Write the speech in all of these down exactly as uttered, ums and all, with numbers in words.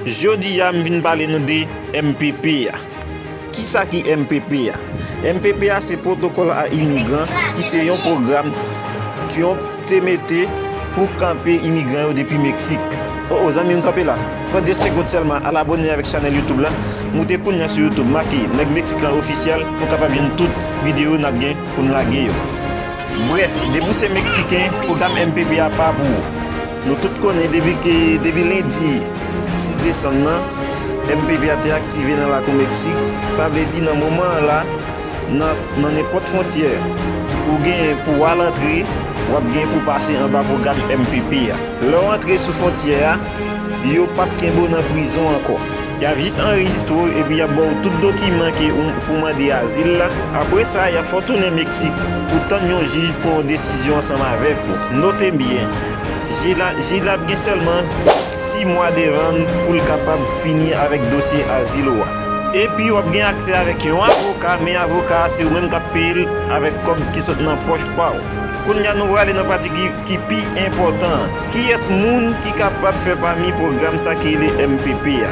Jodi a, m vin pale nou de M P P a. Kisa ki M P P a? M P P a se Protocol à Immigrants, ki se yon pwogram Trump te mete pou kanpe imigran yo depi Meksik. O, o, zanmi m, kanpe la. Pran de segonn sèlman, al abòne avèk chanèl YouTube la. Moute kounye a sou YouTube, make Nèg Meksik lan Ofisyèl pou w kapab jwenn tout videyo n ap gen pou n lage yo. Brèf, depi w se Meksiken, pwogram M P P a pa pou ou. Nou tout konnen depi ke, depi lendi sis desanm nan, M P P a te aktive nan lakou Meksik. Sa vle di nan moman an la, nan, nan nenpòt fwontyè ou gen pou w al antre, w ap gen pou pase anba pwogram M P P a. Lè w antre sou fwontyè a, yo p ap kenbe w nan prizon ankò. Y ap jis anrejistre w epi y ap ba w tout dokiman ke ou, pou w mande azil la. Apre sa, y ap fè w tounen Meksik pou tann yon jij pran yon desizyon ansanm avèk ou. Note byen, jij la, jij la ap gen sèlman sis mwa devan l pou l kapab fini avèk dosye azil ou a. Epi w ap gen aksè avèk yon avoka, men avoka a se ou menm k ap peye l avèk kòb ki sot nan pòch pa w. Kounye a nou prale nan pati ki, ki pi enpòtan an. Kiyès moun ki kapab fè pami pwogram sa ki rele M P P a?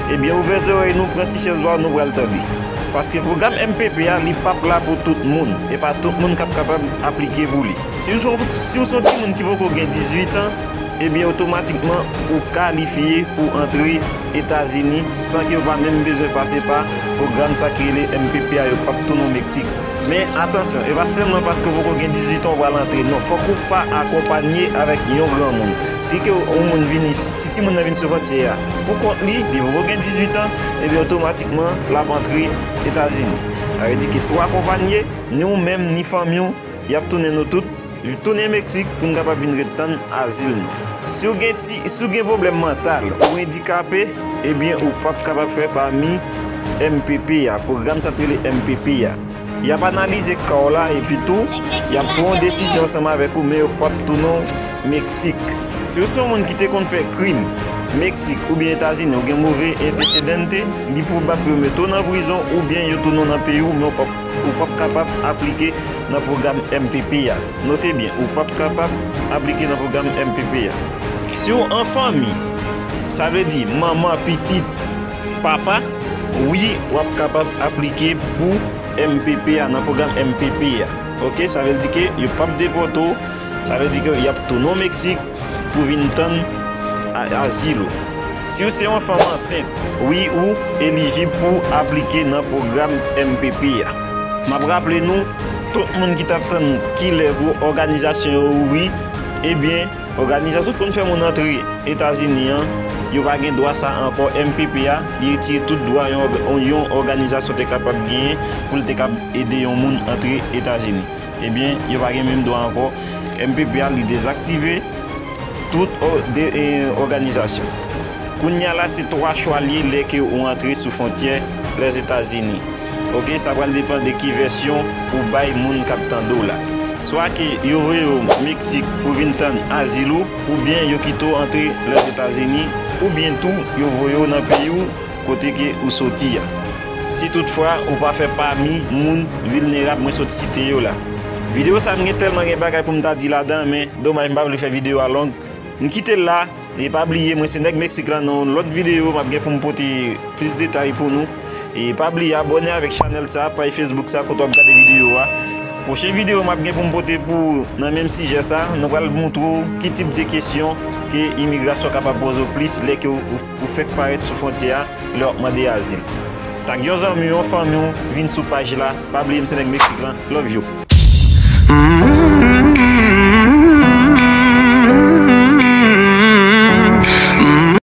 Ebyen, ouvè zòrèy nou, pran ti chèz pa w, nou pral tande. Paske pwogram M P P a, li p ap la pou tout moun. E pa tout moun k ap kapab aplike pou li. Si w se yon, si w se yon timoun ki poko gen dizuit an, ebyen, otomatikman, ou kalifye pou antre Etazini san ke w pa menm bezwen pase pa pwogram sa ki rele M P P a, yo p ap tounen w Meksik. Men, atansyon, e pa sèlman paske w poko gen dizuit an w pral antre, non. Fòk ou pa akonpanye avèk yon granmoun. Si ke yon moun vini, si timoun nan vin sou fwontyè a pou kont li, li poko gen dizuit an, ebyen, otomatikman, l ap antre Etazini. Sa vle di ke si w akonpanye, ni ou menm, ni fanmi w, y ap tounen nou tout, tounen Meksik pou n kapab vin ret tann azil nou. Si w gen ti, si w gen pwoblèm mantal, ou andikape, ebyen, ou p ap kapab fè pami M P P a, pwogram sa t rele M P P a. Y ap analize ka w la, epi tou, y ap pran yon desizyon ansanm avèk ou, men yo p ap tounen w Meksik. Si w se yon moun ki te konn fè krim Meksik oubyen Etazini, ou gen move antecedente, li pwobab yo mete w nan prizon oubyen yo tounen w nan peyi w, men w p ap, ou p ap kapab aplike nan pwogram M P P a. Note byen, ou p ap kapab aplike nan pwogram M P P a. Si w an fanmi, sa vle di manman, pitit, papa, wi, w ap kapab aplike pou M P P a, nan pwogram M P P a. Oke, sa vle di ke yo p ap depòte w, sa vle di ke y ap tounen w Meksik pou vin tann a-, azil ou. Si w se yon fanm ansent, wi, ou elijib pou aplike nan pwogram M P P a. M ap raple nou, tout moun ki t ap tann kilè pou òganizasyon yo ouvri, ebyen, òganizasyon k konn fè moun antre Etazini an, yo pa gen dwa sa ankò. M P P a, li retire tout dwa yon òg-, yon òganizasyon te kapab genyen pou l te kab ede yon moun antre Etazini. Ebyen, yo pa gen menm dwa ankò. M P P a, li dezaktive tout ò-, de, e, òganizasyon. Kounye a la, se twa chwa l ye lè ke ou antre sou fwontyè Lèzetazini. Oke, sa pral depann de ki vèsyon ou bay moun k ap tande w la. Swa ke yo voye w Meksik pou vin tann azil ou, oubyen yo kite w antre Lèzetazini, oubyen tou yo voye w nan peyi w kote ke ou soti a. Si toutfwa ou pa fè pami moun vilnerab mwen sot site yo la. Videyo sa a m gen tèlman gen bagay pou m ta di ladan, men domaj m pa vle fè videyo a long. M kite l la, e pa bliye mwen se Nèg Meksik lan, nan yon lòt videyo m ap gen pou m pote plis detay pou nou. E pa bliye abòne avèk chanèl sa, paj Facebook sa kote w ap gade videyo a. Pwochen videyo m ap gen pou m pote pou ou nan menm sijè sa, nou pral moutre w ki tip de kesyon ke imigrasyon kapab poze w plis lè ke w, ou, ou fèk parèt sou fwontyè a lè w ap mande azil. Tag yon zanmi w, yon fanmi w, vin sou paj la. Pa bliye m se Nèg Meksik lan. Love you.